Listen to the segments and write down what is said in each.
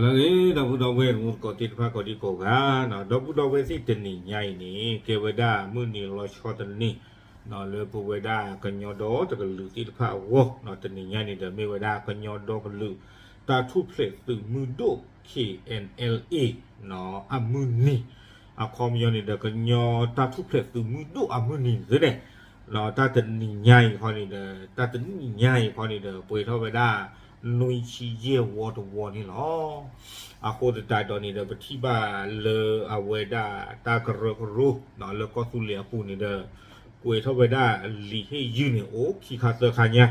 လၢအဂ့ၤ ဒီပုၢ်ဒီဝဲၢ်တံၤသကိးသ့ၣ်တဖၣ်ကိးဒံကိးဂၤ, ဒီပုၢ်ဒီဝဲၢ်သ့ၣ်တနံၤညါအံၤန့ၣ် ကဲဝဲဒၣ်မုၢ်နံၤလီၤဆီတနံၤ, လၢပဝဲဒၣ်ကညီဒီတကလုာ်သ့ၣ်တဖၣ်အဂီၢ်, တနံၤညါန့ၣ်ဒီးမ့ၢ်ဝဲဒၣ်ကညီဒီကလုာ်တၢ်ထူၣ်ဖျဲးသုးမုၢ်ဒိၣ် K N L A အမုၢ်နံၤ, အခီပညီန့ၣ်ဒီး ကညီတၢ်ထူၣ်ဖျဲးသုးမုၢ်ဒိၣ်အမုၢ်နံၤသ့ၣ်န့ၣ်, တၢ်တနံၤညါအံၤခီန့ၣ်ဒီး တၢ်တနံၤညါအံၤခီန့ၣ်ဒီး ပှဲၤထီၣ်ဝဲဒၣ် နွံဆံယဲၢ်ဝီတဝီန့ၣ်လီၤ. အဃိသတးဒီးန့ၣ်ဒီး ပထံၣ်ဘၣ်လၢအဝဲဒၣ်တၢ်ကရၢကရိ လၢကီၢ်သူလ့ၤအပူၤန့ၣ်ဒီး ကွဲးထီၣ်ဝဲဒၣ်လံာ်ဟ့ၣ်ယုၢ်န့ၣ် အိၣ်ခံခါသၢခါညါ,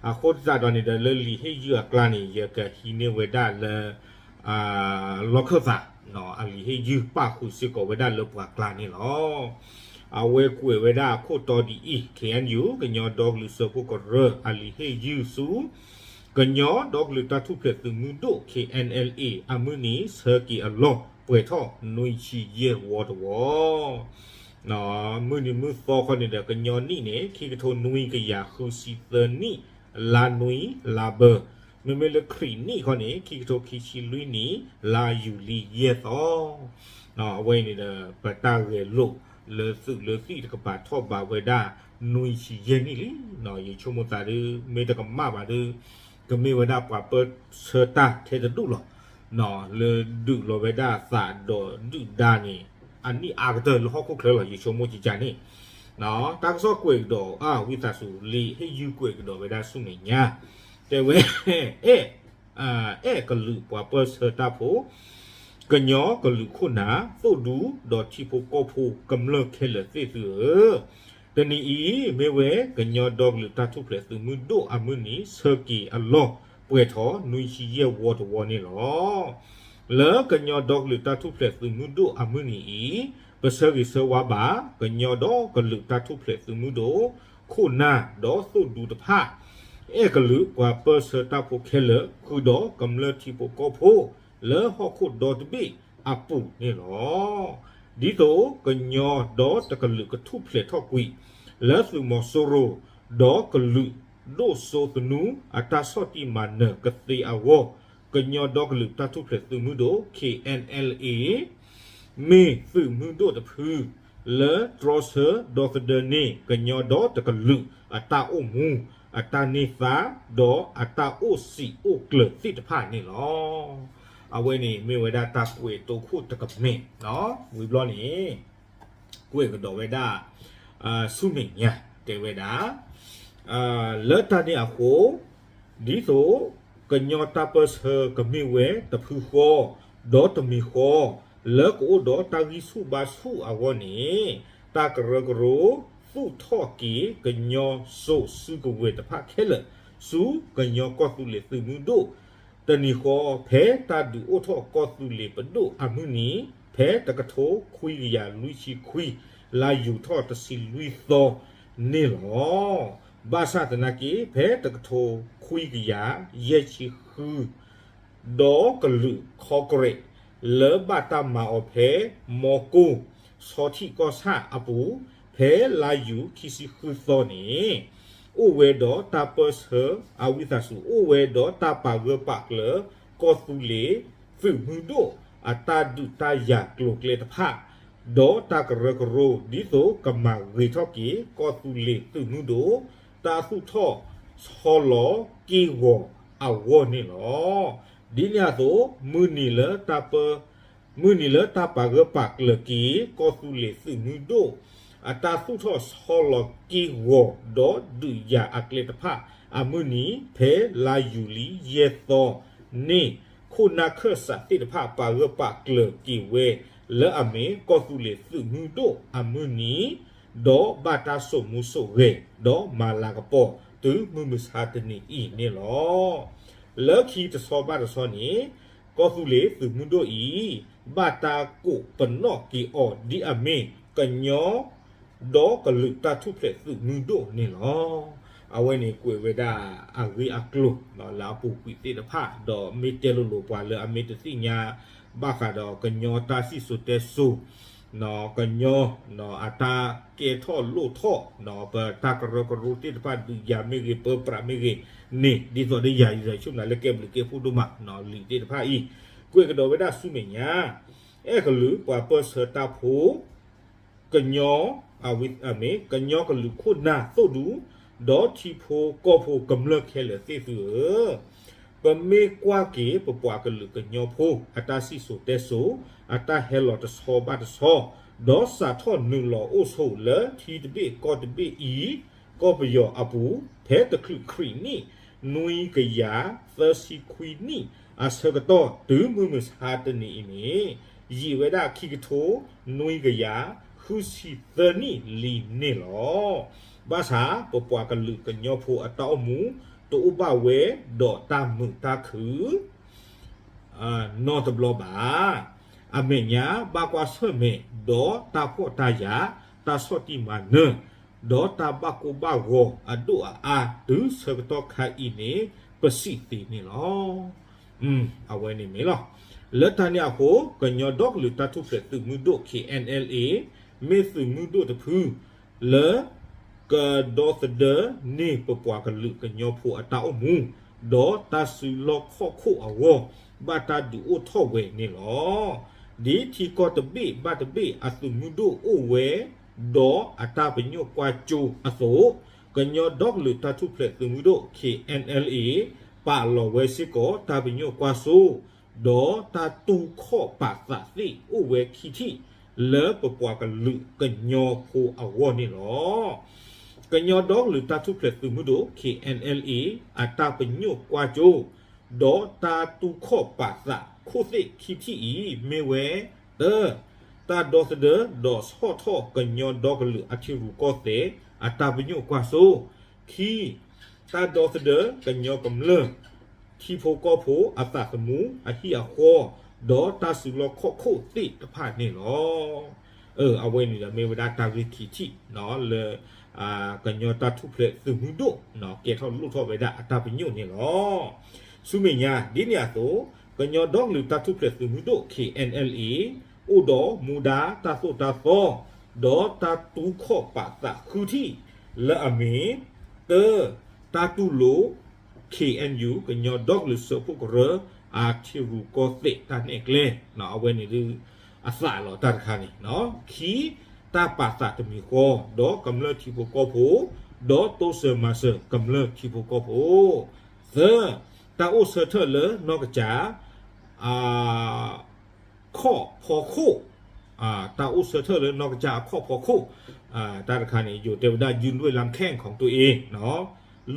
အဃိသတးဒီးန့ၣ်ဒီး လၢလံာ်ဟ့ၣ်ယုၢ်အကျါန့ၣ် ယကဟံးန့ၢ်ဝဲဒၣ်လၢ လီၢ်ခၢၣ်သး အလံာ်ဟ့ၣ်ယုၢ်ပၣ်ဃုာ်စ့ၢ်ကီးဝဲဒၣ်လၢပှၤကျါန့ၣ်လီၤ. အဝဲကွဲးဝဲဒၣ်အခိၣ်တီဒ်အံၤ, K N U ကညီဒီကလုာ်စၢဖှိၣ်ကရၢ အလံာ်ဟ့ၣ်ယုၢ်ဆူ ကညီဒီကလုာ်တၢ်ထူၣ်ဖျဲးသုးမုၢ်ဒိၣ် K N L A အမုၢ်နံၤဆၢက့ၤအလီၢ် ပှဲၤထီၣ်နွံဆံယဲၢ်ဝီတဝီ မုၢ်နံၤမုၢ်သီခီန့ၣ်ဒီး ကညီနံၣ်န့ၣ် ခံကထိနွံကယၤဃုဆံသၢနံၣ် လါနွံလါဘၢ, မ့မ့ၢ်လၢခရံာ်နံၣ်ခီန့ၣ် ခံကထိခံဆံလွံၢ်နံၣ် လါယူၤလံယဲၢ်သီ. အဝဲအံၤန့ၣ်ဒီး ပတၢ်ဂဲၤလိာ်လၢသုးလၢသံၣ်တကပၤထီၣ်ဘးဝဲဒၣ် နွံဆံယဲၢ်နံၣ်လံ. ယဆိကမိၣ်သးဒုး မ့ၢ်တကမၣ်ဘၣ်ဒုး ကမ့ၢ်ဝဲဒၣ်ပှၤပၢၢ်ဆၢတၢ်ထဲတဒူၣ်လီၤ. လၢဒုးလီၤဝဲဒၣ်သးဒီးဒုၣ်ဒါန့ၣ် အနံၣ်အါကတၢၢ်လၢဟီၣ်ခိၣ်ချၢလီၤ ယဆိကမိၣ်ကကန့ၣ်, တၢ်ကစီၣ်ကွဲးကဒီး အဝံသးစူၤ လံာ်ဟ့ၣ်ယုၢ်ကွဲးကဒီးဝဲဒၣ်ဆူမဲာ်ညါ, တဲဝဲ အဲၣ် အဲၣ်ကလုာ်ပှၤပၢၢ်ဆၢတၢ်ဖိ, ကညီကလုာ်ခိၣ်နၢ် သိၣ်ဒူဒီးထံဖိကီၢ်ဖိကမျၢၢ်ခဲလၢာ်သ့ၣ်သုဧၢ, တနံၤအံၤ မ့ၢ်ဝဲကညီဒီကလုာ်တၢ်ထူၣ်ဖျဲးသုးမုၢ်ဒိၣ်အမုၢ်နံၤဆၢက့ၤအလီၢ် ပှဲၤထီၣ်နွံဆံယဲၢ်ဝီတဝီန့ၣ်လီၤ. လၢကညီဒီကလုာ်တၢ်ထူၣ်ဖျဲးသုးမုၢ်ဒိၣ်အမုၢ်နံၤအံၤ ပဆၢဂ့ၤဆၢဝါဘၣ် ကညီဒီကလုာ်တၢ်ထူၣ်ဖျဲးသုးမုၢ်ဒိၣ် ခိၣ်နၢ်ဒီးသိၣ်ဒူတဖၣ်, အဲၣ်ကလုာ်ပှၤပၢၢ်ဆၢတၢ်ဖိခဲလၢာ် ဃုာ်ဒီးကမျၢၢ်ထံဖိကီၢ်ဖိ လၢဟီၣ်ခိၣ်ဒီတဘ့ၣ်အပူၤန့ၣ်လီၤ. ဒ်သိးကညီဒီတကလုာ်ကထူၣ်ဖျဲးထီၣ်ကွံာ် လၢသုးမီၤစိရိၤ ဒီးကလုာ်ဒိၣ်စိသနူအတၢ်ဆီၣ်တံၢ်မၤနၢၤကသ့အဂီၢ်, ကညီဒီကလုာ်တၢ်ထူၣ်ဖျဲးသုးမုၢ်ဒိၣ် K N L A မ့ၢ်သုးမုၢ်ဒိၣ်တဖု လၢတြီဆၢဒီသဒၢန့ၢ် ကညီဒီတကလုာ်အတၢ်အိၣ်မူ အတၢ်န့ၢ်သါ ဒီးအတၢ်အိၣ်စံာ်အိၣ်ကျၢၤသ့ၣ်တဖၣ်န့ၣ်လီၤ. အဝဲန့ၣ်မ့ၢ်ဝဲဒၣ်တၢ်ကွဲးတိခိၣ်တကမဲာ်, ဝံၤဘျီန့ၣ် ကွဲးကဒီးဝဲဒၣ် ဆူမဲာ်ညါ တဲဝဲဒၣ် လၢတၢ်န့ၣ်အဃိ ဒ်သိးကညီတၢ်ပၢၢ်ဆၢကမ့ၢ်ဝဲတဖုဃီ ဒီးတမံၤဃီ လၢကအိၣ်ဒီးတၢ်ဂံၢ်ဆူၣ်ဘါဆူၣ်အဂီၢ်န့ၣ် တၢ်ကရၢကရိ သူၣ်ထီၣ်က့ၤကညီစိၤစုကဝဲၤတဖၣ်ခဲလၢာ် ဆူကညီကီၢ်သူလ့ၤသုးမုၢ်ဒိၣ် တနံၤဃီ ဖဲတၢ်ဒုးအိၣ်ထီၣ်ကီၢ်သူလ့ၤပဒိၣ်အမုၢ်နံၤ ဖဲတကထိခွံကယၤလွံၢ်ဆံခွံ လါယူၤထီၣ်တဆံလွံၢ်သီန့ၣ်လီၤ. ဘၣ်ဆၣ်သနာ်က့ ဖဲတကထိခွံကယၤယဲၢ်ဆံဃု ဒီးကလုာ်ခီကရဲး လၢဘၣ်တၢ်မၤအီၤဖဲ မီကိၢ် ဆီထံၣ်ကီၢ်ဆၣ်အပူၤ ဖဲလါယူၤခံဆံဃုသီန့ၣ် အိၣ်ဝဲဒီးတၢ်ပၢၢ်ဆၢ အဝံသးစူၤ အိၣ်ဝဲဒီးတၢ်ပာ်ဂၢၢ်ပာ်ကျၢၤ ကီၢ်သူလ့ၤသုးမုၢ်ဒိၣ် အတၢ်ဒုးတၢ်ယၤကျိၤကျဲတဖၣ် ဒီးတၢ်ကရၢကရိ ဒ်သိးကမၤဂ့ၤထီၣ်က့ၤ ကီၢ်သူလ့ၤသုးမုၢ်ဒိၣ် တၢ်သူၣ်ထီၣ်ဆီလီၤက့ၢ်ဂီၤအဂီၢ်န့ၣ်လီၤ. ဒ်န့ၣ်အသိး မုၢ်နံၤလၢတၢ်ပၢ မုၢ်နံၤလၢတၢ်ပာ်ဂၢၢ်ပာ်ကျၢၤက့ၤ ကီၢ်သူလ့ၤသုးမုၢ်ဒိၣ် အတၢ်သူၣ်ထီၣ်ဆီလီၤက့ၢ်ဂီၤ ဒီးဒုးယၤအကျဲတဖၣ် အမုၢ်နံၤ ဖဲလါယူၤလံယဲၢ်သီန့ၣ် ခိၣ်နၢ်ခၢၣ်စးသ့ၣ်တဖၣ် ပာ်ဂၢၢ်ပာ်ကျၢၤက့ၤဝဲ လၢအမ့ၢ် ကီၢ်သူလ့ၤသုးမုၢ်ဒိၣ်အမုၢ်နံၤ ဒီးဘၣ်တၢ်စိာ်မူစိာ်ဂဲၤ ဒီးမၤလၤကပီၤ တုၤမုၢ်မဆါတနံၤအံၤန့ၣ်လီၤ. လၢခံတဆီဘၣ်တဆီန့ၣ် ကီၢ်သူလ့ၤသုးမုၢ်ဒိၣ်အံၤ ဘၣ်တၢ်ကိးပနီၣ်က့ၤအီၤ ဒ်အမ့ၢ် ကညီ ဒီကလုာ်တၢ်ထူၣ်ဖျဲးသုးမုၢ်ဒိၣ်န့ၣ်လီၤ. အဝဲန့ၣ်ကွဲးဝဲဒၣ်အဂ့ၢ်အကျိၤ လၢအပူၤကွံာ်သ့ၣ်တဖၣ် ဒီးမ့ၢ်တဲလိၤလိၤပှၤလၢအမ့ၢ်တသ့ၣ်ညါ ဘၣ်ဃးဒီးကညီတၢ်စံၣ်စိၤတဲစိၤ ကညီ အတၢ်ကဲထီၣ်လိၣ်ထီၣ် ပတၢ်ကရၢကရိသ့ၣ်တဖၣ် ဒုးယၤမ့ၢ်ဂ့ၤ ပၢပြးမ့ၢ်ဂ့ၤန့ၣ် ဒ်သိးဒီးယၤ ယဆိကမိၣ်လၢကဲဘျုးကဲဖှိၣ်ဒိၣ်မး လံာ်သ့ၣ်တဖၣ်အံၤ ကွဲးကဒီးဝဲဒၣ်ဆူမဲာ်ညါ, အဲၣ်ကလုာ်ပှၤပၢၢ်ဆၢတၢ်ဖိ ကညီ, အဝဲမ့ၢ် ကညီကလုာ်ခိၣ်နၢ်သိၣ်ဒူ, ဒီးထံဖိကီၢ်ဖိကမျၢၢ်ခဲလၢာ်သ့ၣ်သုဧၢ, ပမ့ၢ်ကွၢ်က့ၤပပှၤကလုာ်ကညီဖိ အတၢ်စံၣ်စိၤတဲစိၤ, အတၢ်ဟဲလီၤတဆီဘၣ်တဆီ, ဒီးစးထီၣ်နုာ်လီၤအိၣ်ဆိးလၢထံတဘ့ၣ်ကီၢ်တဘ့ၣ်အံၤ, ကီၢ်ပယီၤအပူၤ, ဖဲတချုးခရံာ်နံၣ် နွံကယၤသၢဆံခွံနံၣ် အဆၢကတီၢ်တုၤမုၢ်မဆါတနံၤအံၤန့ၣ်, ယံာ်ဝဲဒၣ်ခံကထိနွံကယၤဃုဆံသၢနံၣ်လံန့ၣ်လီၤ. ဘၣ်ဆၣ်ပပှၤကလုာ်ကညီဖိအတၢ်အိၣ်မူ တအိၣ်ဘၣ်ဝဲဒီးတၢ်မုာ်တၢ်ခုၣ် နီတဘျီဘၣ်. အမဲာ်ညါဘၣ်ကွၢ်ဆၢၣ်မဲာ် ဒီးတၢ်ဖှီၣ်တၢ်ယာ်, တၢ်ဆီၣ်တံၢ်မၤနၢၤ, ဒီးတၢ်ဘၣ်ကိၢ်ဘၣ်ဂီၤအဒိၣ်အအါ တုၤဆၢကတီၢ်ခါအံၤန့ၣ် ပစံးသ့န့ၣ်လီၤ. အဝဲန့ၣ်မ့ၢ်လီၤ. လၢတၢ်န့ၣ်အဃိ ကညီဒီကလုာ်တၢ်ထူၣ်ဖျဲးသုးမုၢ်ဒိၣ် K N L A မ့ၢ်သုးမုၢ်ဒိၣ်တဖု လၢ ကဒီသဒၢန့ၢ်ပပှၤကလုာ်ကညီဖိအတၢ်အိၣ်မူ, ဒီးတၢ်စုလီၢ်ခီၣ်ခိၣ်အဂီၢ် ဘၣ်တၢ်ဒုးအိၣ်ထီၣ်ဝဲန့ၣ်လီၤ. ဒ်ထံကီၢ်တဘ့ၣ်ဘၣ်တဘ့ၣ်အသုးမုၢ်ဒိၣ်အိၣ်ဝဲ ဒီးအတၢ်ပညိၣ်ကွၢ်စိအသိး, ကညီဒီကလုာ်တၢ်ထူၣ်ဖျဲးသုးမုၢ်ဒိၣ် K N L A ပာ်လီၤဝဲစ့ၢ်ကီးတၢ်ပညိၣ်ကွၢ်စိ ဒီးတၢ်တူၢ်ခီၣ်ပာ်သးသ့ၣ်အိၣ်ဝဲခံထံၣ် လၢပပှၤကလုာ်ကညီဖိအဂီၢ်န့ၣ်လီၤ. ကညီဒီကလုာ်တၢ်ထူၣ်ဖျဲးသုးမုၢ်ဒိၣ် K N L A အတၢ်ပညိၣ်ကွၢ်စိ ဒီးတၢ်တူၢ်ခီၣ်ပာ်သးခိၣ်သ့ၣ်ခံထံၣ်အံၤ မ့ၢ်ဝဲ, တၢ, တၢ်ဒီသဒၢဒီးဆီၣ်ထီၣ်ကညီဒီကလုာ်အထံရူၢ်ကီၢ်သဲးအတၢ်ပညိၣ်ကွၢ်စိ, ခံ, တၢ်ဒီသဒၢကညီကမျၢၢ် ထံဖိကီၢ်ဖိအသးသမူအဟံၣ်အဃီ, ဒီးတၢ်စုလီၢ်ခီၣ်ခိၣ်သ့ၣ်တဖၣ်န့ၣ်လီၤ. အဝဲန့ၣ်ဒီးမ့ၢ်ဝဲဒၣ်တၢ်ဂ့ၢ်ခံထံၣ်လၢ ကညီတၢ်ထူၣ်ဖျဲးသုးမုၢ်ဒိၣ် ကဲထီၣ်လိၣ်ထီၣ်ဝဲဒၣ်အတၢ်ပညိၣ်န့ၣ်လီၤ. ဆူမဲာ်ညါ ဒ်န့ၣ်အသိး ကညီဒီကလုာ်တၢ်ထူၣ်ဖျဲးသုးမုၢ်ဒိၣ် K N L A အိၣ်ဒီးမူဒါတၢ်သိၣ်တၢ်သီ ဒီးတၢ်တူၢ်ခီၣ်ပာ်သးဃုထံၣ် လၢအမ့ၢ်, တၢ, တၢ်တူၢ်လိာ် K N U ကညီဒီကလုာ်စၢဖှိၣ်ကရၢ အထံရူၢ်ကီၢ်သဲးတၢ်နဲၣ်ကျဲ, အဝဲန့ၣ်ဒုး အသးလီၤတၢ်တခါန့ၣ်, ခံ, တၢ်ပာ်သးတမံၤဃီ ဒီးကမျၢၢ်ထံဖိကီၢ်ဖိ, ဒီးတိစၢၤမၤစၢၤကမျၢၢ်ထံဖိကီၢ်ဖိ, သၢ, တၢ်အိၣ်ဆၢထၢၣ်လၢနီၢ်ကစၢ် အခီၣ်ဖီခိၣ်, တၢ်အိၣ်ဆၢထၢၣ်လၢနီၢ်ကစၢ်အခီၣ်ဖီခိၣ်, တၢ်တခါန့ၣ် ယိၤတဲဝဲဒၣ် ยืนด้วยลำแข้งของตัวเอง,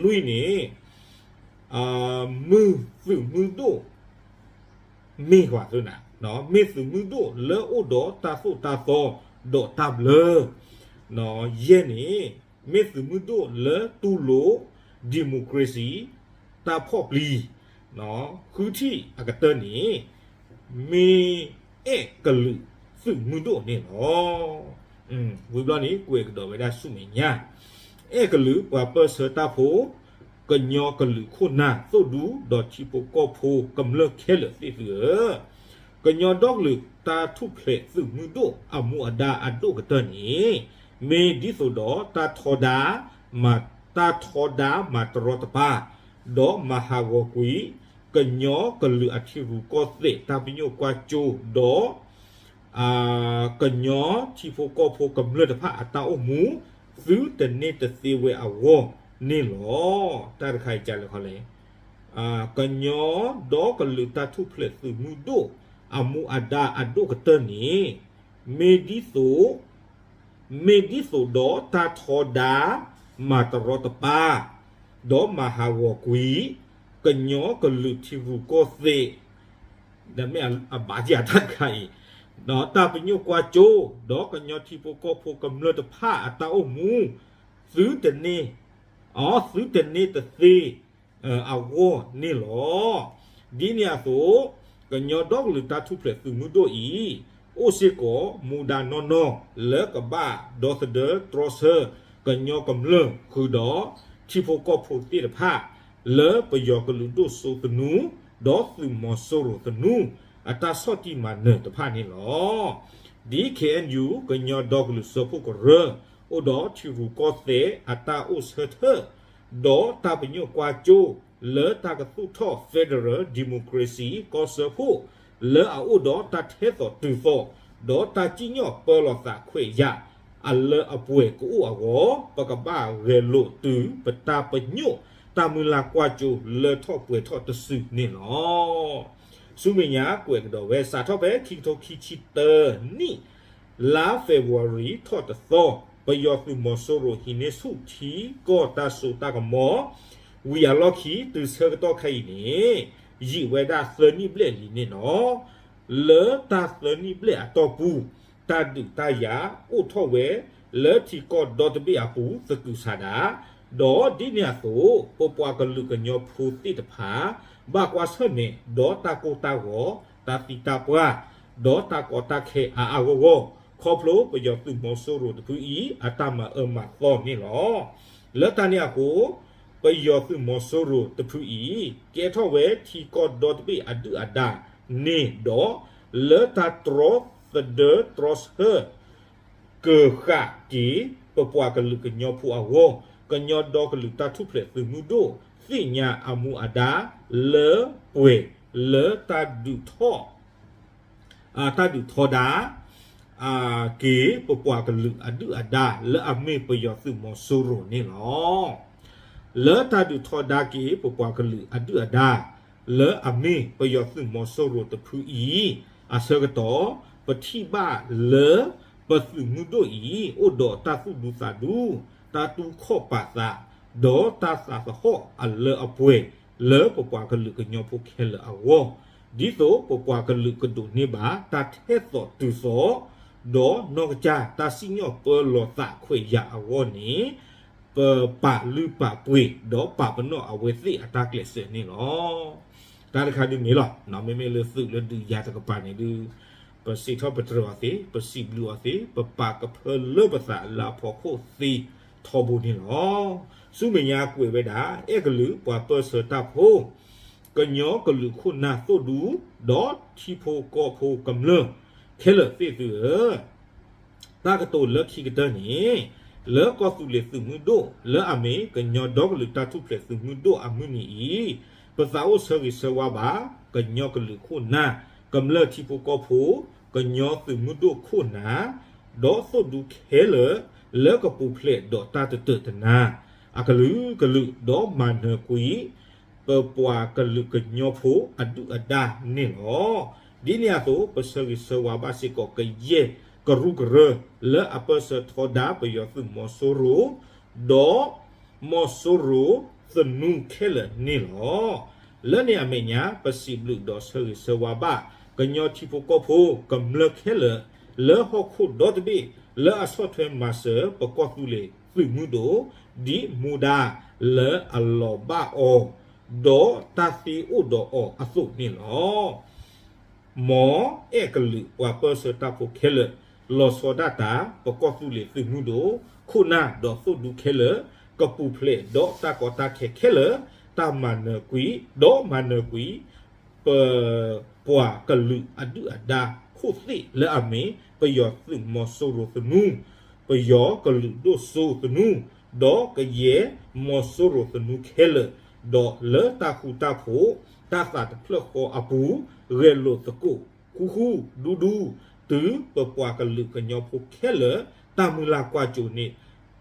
လွံၢ်န့ၣ် မုၢ်သုးမုၢ်ဒိၣ် မ့ၢ်ပှၤသ့ၣ်နၤ, မ့ၢ်သုးမုၢ်ဒိၣ်လၢအိၣ်ဒီးတၢ်သိၣ်တၢ်သီ ဒီးတၢ်ဘျၢ, ယဲၢ်န့ၣ် မ့ၢ်သုးမုၢ်ဒိၣ်လၢတူၢ်လိာ် democracy တၢ်ဖီၣ်ပျံၤ, ဃုထံၣ်အကတၢၢ်န့ၣ် မ့ၢ်အဲၣ်ကလုာ်သုးမုၢ်ဒိၣ်န့ၣ်လီၤ. ဝံၤဘျီန့ၣ် ကွဲးကဒီးဝဲဒၣ်ဆူမဲာ်ညါ, အဲၣ်ကလုာ်ပှၤပၢၢ်ဆၢတၢ်ဖိ ကညီကလုာ်ခိၣ်နၢ်သိၣ်ဒူ ဒီးထံဖိကီၢ်ဖိကမျၢၢ်ခဲလၢာ်သ့ၣ်သုဧၢ, ကညီဒီကလုာ်တၢ်ထူၣ်ဖျဲးသုးမုၢ်ဒိၣ်အမူအဒါအဒိၣ်ကတၢၢ်န့ၣ် မ့ၢ်ဒ်သိးဒီးတၢ်ထီဒါ တၢ်ထီဒါမၤတရီတပါ ဒီးမၤဟးဂီၤကွံာ် ကညီကလုာ်အထံရူၢ်ကီၢ်သဲးတၢ်ပညိၣ်ကွၢ်စိ ဒီး ကညီထံဖိကီၢ်ဖိကမျၢၢ်တဖၣ်အတၢ်အိၣ်မူ သုတန့ၢ်တသ့ဝဲအဂီၢ်န့ၣ်လီၤ. တၢ်တခါအံၤကလဲၣ်ခီလဲၣ်, ကညီဒီကလုာ်တၢ်ထူၣ်ဖျဲးသုးမုၢ်ဒိၣ် အမူအဒါအဒိၣ်ကတၢၢ်န့ၣ် မ့ၢ်ဒ်သိး မ့ၢ်ဒ်သိးဒီးတၢ်ထီဒါ မၤတရီတပါ ဒီးမၤဟးဂီၤကွံာ် ကညီကလုာ်ထံရူၢ်ကီၢ်သဲး ဒီးမ့ၢ်အဘၣ်က့ၤအတၢ်တခါအံၤ, ဒီးတၢ်ပညိၣ်ကွၢ်စိ ဒီးကညီထံဖိကီၢ်ဖိကမျၢၢ်တဖၣ်အတၢ်အိၣ်မူ သုတန့ၢ် အ သုတန့ၢ်တသ့ အဂီၢ်န့ၣ်လီၤ. ဒ်န့ၣ်အသိး ကညီဒီကလုာ်တၢ်ထူၣ်ဖျဲးသုးမုၢ်ဒိၣ်အံၤ အိၣ်စ့ၢ်ကီးမူဒါနီၢ်နီၢ် လၢကဘၣ်ဒီသဒၢတြီဆၢ ကညီကမျၢၢ်ဃုာ်ဒီး ထံဖိကီၢ်ဖိသ့ၣ်တဖၣ် လၢပယီၤကလုာ်ဒိၣ်စိသနူ ဒီးသုးမီၤစိရိၤသနူ အတၢ်ဆီၣ်တံၢ်မၤနၢၤတဖၣ်န့ၣ်လီၤ. ဒ် K N U ကညီဒီကလုာ်စၢဖှိၣ်ကရၢ အိၣ်ဒီးထံရူၢ်ကီၢ်သဲးအတၢ်အိၣ်ဆၢထၢၣ် ဒီးတၢ်ပညိၣ်ကွၢ်စိ လၢတၢ်ကသူၣ်ထီၣ် Federal Democracy ကီၢ်စၢဖှိၣ် လၢအအိၣ်ဒီးတၢ်ထဲသိးတုၤသိး, ဒီးတၢ်စံၣ်ညီၣ်ပၢလီၤသးခွဲးယာ်အလၢအပှဲၤကအိၣ်အဂီၢ်, ပကဘၣ်ဂဲၤလိာ်တုၤပတၢ်ပညိၣ်တၢ်မုၢ်လၢ်ကွၢ်စိလၢထီၣ်ပှဲၤထီၣ်တစုန့ၣ်လီၤ. ဆူမဲာ်ညါကွဲးကဒီးဝဲ စးထီၣ်ဖဲခံကထိခံဆံတၢနံၣ် လါ February ထီၣ်တသီ, ပယီၤသုးမီၤစိရိၤဟံးန့ၢ်ဆူၣ်ထံကီၢ်တၢ်စိတၢ်ကမီၤ ဝံၤအလီၢ်ခံတုၤဆၢကတီၢ်ခဲအံၤန့ၣ် ယံာ်ဝဲဒၣ်သၢနံၣ်ဘျဲၣ်လံန့ၣ်လီၤ. လၢတၢ်သၢနံၣ်ဘျဲၣ်အတီၢ်ပူၤ တၢ်ဒုးတၢ်ယၤအိၣ်ထီၣ်ဝဲ လၢထံကီၢ်ဒီတဘ့ၣ်အပူၤသကုၤဆးဒး, ဒီးဒ်န့ၣ်အသိး ပပှၤကလုာ်ကညီဖိသ့ၣ်တဖၣ် ဘၣ်ကွၢ်ဆၢၣ်မဲာ်ဒီးတၢ်ကိၢ်တၢ်ဂီၤ, တၢ်သံတၢ်ပှၢ်, ဒီးတၢ်ကီတၢ်ခဲအါအါဂီၢ်ဂီၢ် ခီဖျိပယီၤသုးမီၤစိရိၤတဖုအံၤ အတၢ်မၤအၢမၤသီန့ၣ်လီၤ. လၢတၢ်န့ၣ်အဃိ ပယီၤသုးမီၤစိရိၤတဖုအံၤ ကဲထီၣ်ဝဲထံကီၢ်ဒီတဘ့ၣ်အဒုၣ်အဒါန့ၣ်ဒီး လၢတၢ်တြီသဒၢတြီဆၢ ကဃးက့ၤ ပပှၤကလုာ်ကညီဖိအဂီၢ်, ကညီဒီကလုာ်တၢ်ထူၣ်ဖျဲးသုးမုၢ်ဒိၣ် သ့ၣ်ညါအမူအဒါ လၢပှဲၤလၢတၢ်ဒုးထီၣ် တၢ်ဒုးထီဒါ က့ၤ ပပှၤကလုာ်အဒုၣ်အဒါ လၢအမ့ၢ်ပယီၤသုးမီၤစိရိၤန့ၣ်လီၤ. လၢတၢ်ဒုးထီဒါက့ၤ ပပှၤကလုာ်အဒုၣ်အဒါ လၢအမ့ၢ်ပယီၤသုးမီၤစိရိၤတဖုအံၤ အဆၢကတီၢ် ပထံၣ်ဘၣ်လၢ ပသုးမုၢ်ဒိၣ်အံၤ အိၣ်ဒီးတၢ်သူၣ်ဒူသးဒူ, တၢ်တူၢ်ခီၣ်ပာ်သး, ဒီးတၢ်သးသဟီၣ်အလၢအပှဲၤ လၢပပှၤကလုာ်ကညီဖိခဲလၢာ်အဂီၢ်, ဒ်သိးပပှၤကလုာ်ကဒိးန့ၢ်ဘၣ်တၢ်ထဲသိးတုၤသိး, ဒီးနီၢ်ကစၢ်တၢ်စံၣ်ညီၣ်ပၢလီၤသးခွဲးယာ်အဂီၢ်န့ၣ် ပပာ်လုၢ်ပာ်ပှ့ၤ ဒီးပာ်ပနီၣ်အဝဲသ့ၣ်အတၢ်ကျဲးစၢးန့ၣ်လီၤ. တၢ်တခါဒ်မ့ၢ်လီၤ, မ့မ့ၢ်လၢသုးလၢဒုးယၤတကပၤန့ၣ်ဒုး ပစံးထီၣ်ပတြၢၤအီၤသ့, ပစံးဘျုးအီၤသ့, ပပာ်ကဖၢလၢပသးလၢအဖီခိၣ်သ့ထီဘိန့ၣ်လီၤ. ဆူမဲာ်ညါကွဲးဝဲဒၣ် အဲၣ်ကလုာ်ပှၤပၢၢ်ဆၢတၢ်ဖိ, ကညီကလုာ်ခိၣ်နၢ်သိၣ်ဒူ, ဒီးထံဖိကီၢ်ဖိကမျၢၢ်ခဲလၢာ်သ့ၣ်သုဧၢ တၢ်ကတိၤလၢခံကတၢၢ်န့ၣ် လၢကီၢ်သူလ့ၤသုးမုၢ်ဒိၣ် လၢအမ့ၢ်ကညီဒီကလုာ်တၢ်ထူၣ်ဖျဲးသုးမုၢ်ဒိၣ်အမုၢ်နံၤအံၤ, ပသးအိၣ်ဆၢဂ့ၤဆၢဝါဘၣ် ကညီကလုာ်ခိၣ်နၢ်, ကမျၢၢ်ထံဖိကီၢ်ဖိ, ကညီသုးမုၢ်ဒိၣ်ခိၣ်နၢ်, ဒီးသိၣ်ဒူခဲလၢာ် လၢကပူၤဖျဲးဒီးတၢ်တတၢာ်တနါ အကလုာ်ကလုာ် ဒီးမၤနၢၤကွံာ် ပပှၤကလုာ်ကညီဖိအဒုၣ်အဒါန့ၣ်လီၤ. ဒ်န့ၣ်အသိး ပဆၢဂ့ၤဆၢဝါဘၣ်စ့ၢ်ကီးကယဲၢ်ကရူၢ်ကရၢ လၢအပၢၢ်ဆၢထီဒါပယီၤသုးမီၤစိရိၤ, ဒီးမီၤစိရိၤသနူခဲလၢာ်န့ၣ်လီၤ. လၢန့ၣ်အမဲာ်ညါ ပစံးဘျုးဒီးဆၢဂ့ၤဆၢဝါဘၣ် ကညီထံဖိကီၢ်ဖိကမျၢၢ်ခဲလၢာ် လၢဟီၣ်ခိၣ်ဒီတဘ့ၣ် လၢအဆီၣ်ထွဲမၤစၢၤပကီၢ်သူလ့ၤသုးမုၢ်ဒိၣ် ဒ်မူဒါလၢအလီၤဘၣ်အီၤ ဒီးတၢ်သ့အိၣ်ဒီးအီၤအသိးန့ၣ်လီၤ. မ်အဲၣ်ကလုာ်ပှၤပၢၢ်ဆၢတၢ်ဖိခဲလၢာ် လီၤဆီဒၣ်တၢ် ပကီၢ်သူလ့ၤသုးမုၢ်ဒိၣ် ခိၣ်နၢ်ဒီးသိၣ်ဒူခဲလၢာ် ကပူၤဖျဲးဒီးတၢ်ကီတၢ်ခဲခဲလၢာ် တၢ်မၤနၢၤကွံာ် ဒီးမၤနၢၤကွံာ် ပပှၤကလုာ်အဒုၣ်အဒါခိၣ်သ့ၣ်လၢအမ့ၢ် ပယီၤသုးမီၤစိရိၤသနူ, ပယီၤကလုာ်ဒိၣ်စိသနူ, ဒီးကယဲၢ်မီၤစိရိၤသနူခဲလၢာ်, ဒီးလၢတၢ်ဃူတၢ်ဖိး တၢ်သးတဖျၢၣ်ဃီအပူၤ ဂဲၤလိာ်သကိး ဃူဃူဒူဒူ တုၤပပှၤကလုာ်ကညီဖိခဲလၢာ် တၢ်မုၢ်လၢ်ကွၢ်စိန့ၣ်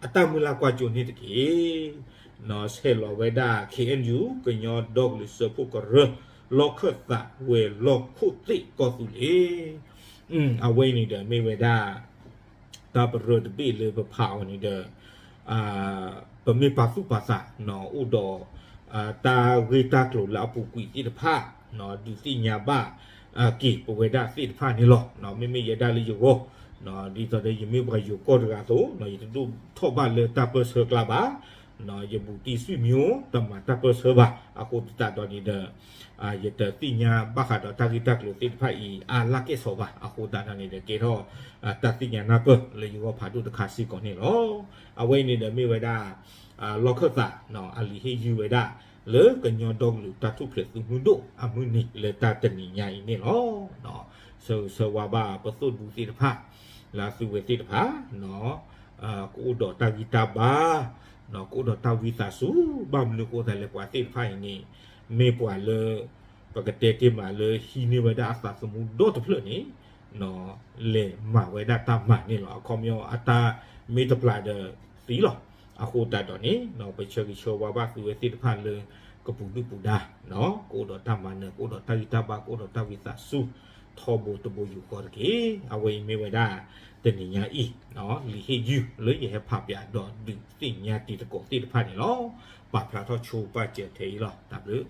အတၢ်မုၢ်လၢ်ကွၢ်စိန့ၣ်တက့ၢ်. ဆဲးလီၤဝဲဒၣ် ခ့ၣ်အဲၣ်ယူၣ် ကညီဒီကလုာ်စၢဖှိၣ်ကရၢ လီၢ်ခၢၣ်သးဝဲၤလီၢ်ခိၣ်သ့ၣ်ကီၢ်သူလ့ၤ အဝဲအံၤန့ၣ်ဒီးမ့ၢ်ဝဲဒၣ် တၢ်ပရၢတဘ့ၣ်လၢပဖးအီၤန့ၣ်ဒီး ပမ့ၢ်ပာ်သူၣ်ပာ်သး အိၣ်ဒီး တၢ်ဂ့ၢ်တၢ်ကျိၤလၢအပူၤကွံာ်သ့ၣ်တဖၣ် ဒုးသ့ၣ်ညါဘၣ်က့ၤပဝဲဒၣ်သ့ၣ်တဖၣ်န့ၣ်လီၤ. မ့မ့ၢ်ယဲဒၣ်လၢယဂီၢ် ဒ်သိးဒီးယမ့ၢ်ပှၤယိၤကီၢ်တဂၤအသိး ယတဒိၣ်ထီၣ်ဘၣ်လၢတၢ်ပၢၢ်ဆၢကျါဘၣ်. ယဘူးတံၢ်စွံၣ်မံၤ တမၤတၢ်ပၢၢ်ဆၢဘၣ်. အဃိသတးဒီးန့ၣ်ဒီး ယတသ့ၣ်ညါဘၣ်ဃးဒီးတၢ်ဂ့ၢ်တၢ်ကျိၤသ့ၣ်တဖၣ်အံၤ အါလၢကဲၣ်ဆိးဘၣ်. အဃိသတးဒီးန့ၣ်ဒီး ကဲထီၣ် တၢ်သ့ၣ်ညါနၢ်ပၢၢ်လၢယဂီၢ်ဖးဒိၣ်တခါစ့ၢ်ကီးန့ၣ်လီၤ. အဝဲအံၤန့ၣ်ဒီးမ့ၢ်ဝဲဒၣ် လီၢ်ခၢၣ်သး အလံာ်ဟ့ၣ်ယုၢ်ဝဲဒၣ် လၢကညီဒီကလုာ်တၢ်ထူၣ်ဖျဲးသုးမုၢ်ဒိၣ်အမုၢ်နံၤလၢတၢ်တနံၤညါအံၤန့ၣ်လီၤ. ဆၢဂ့ၤဆၢဝါဘၣ်ပသိၣ်ဒူသ့ၣ်တဖၣ် လၢအသုဝဲသ့ၣ်တဖၣ် ကအိၣ်ဒီးတၢ်ဂံၢ်တၢ်ဘါ ကအိၣ်ဒီးတၢ်ဝံသးစူၤ ဘၣ်မနုၤဃိသတးလဲၣ် ပှၤသ့ၣ်တဖၣ်အံၤန့ၣ် မ့ၢ်ပှၤလၢ ပကတဲတ့ၢ်မးလၢဟံးန့ၢ်ဝဲဒၣ်အသးသမူဒီတဖျၢၣ်န့ၣ် လဲၤမၤဝဲဒၣ်တၢ်မၤန့ၣ်လီၤ. အခီပညီအတၢ်မ့ၢ်တပျၢ်ဒီးသံလီၤ. အဃိသတးဒီးန့ၣ် ပဆၢဂ့ၤဆၢဝါဘၣ်သုဝဲသ့ၣ်တဖၣ်လၢ ကပူၤဒုၣ်ပူၤဒါ ကအိၣ်ဒီးတၢ်မၤနၢၤ ကအိၣ်ဒီးတၢ်ဂံၢ်တၢ်ဘါ ကအိၣ်ဒီးတၢ်ဝံသးစူၤ ထီဘိတဘိယူၢ်ဃီတက့ၢ်. အဝဲအံၤမ့ၢ်ဝဲဒၣ် တနံၤညါအံၤ လံာ်ဟ့ၣ်ယုၢ်လၢယဟဲဖးပၠးဒီးဒုးသ့ၣ်ညါတံၤသကိးသ့ၣ်တဖၣ်န့ၣ်လီၤ. ပာ်ဖျါထီၣ်ဆိပာ်စၢၤထဲအံၤလီၤ. တၢ်ဘျုး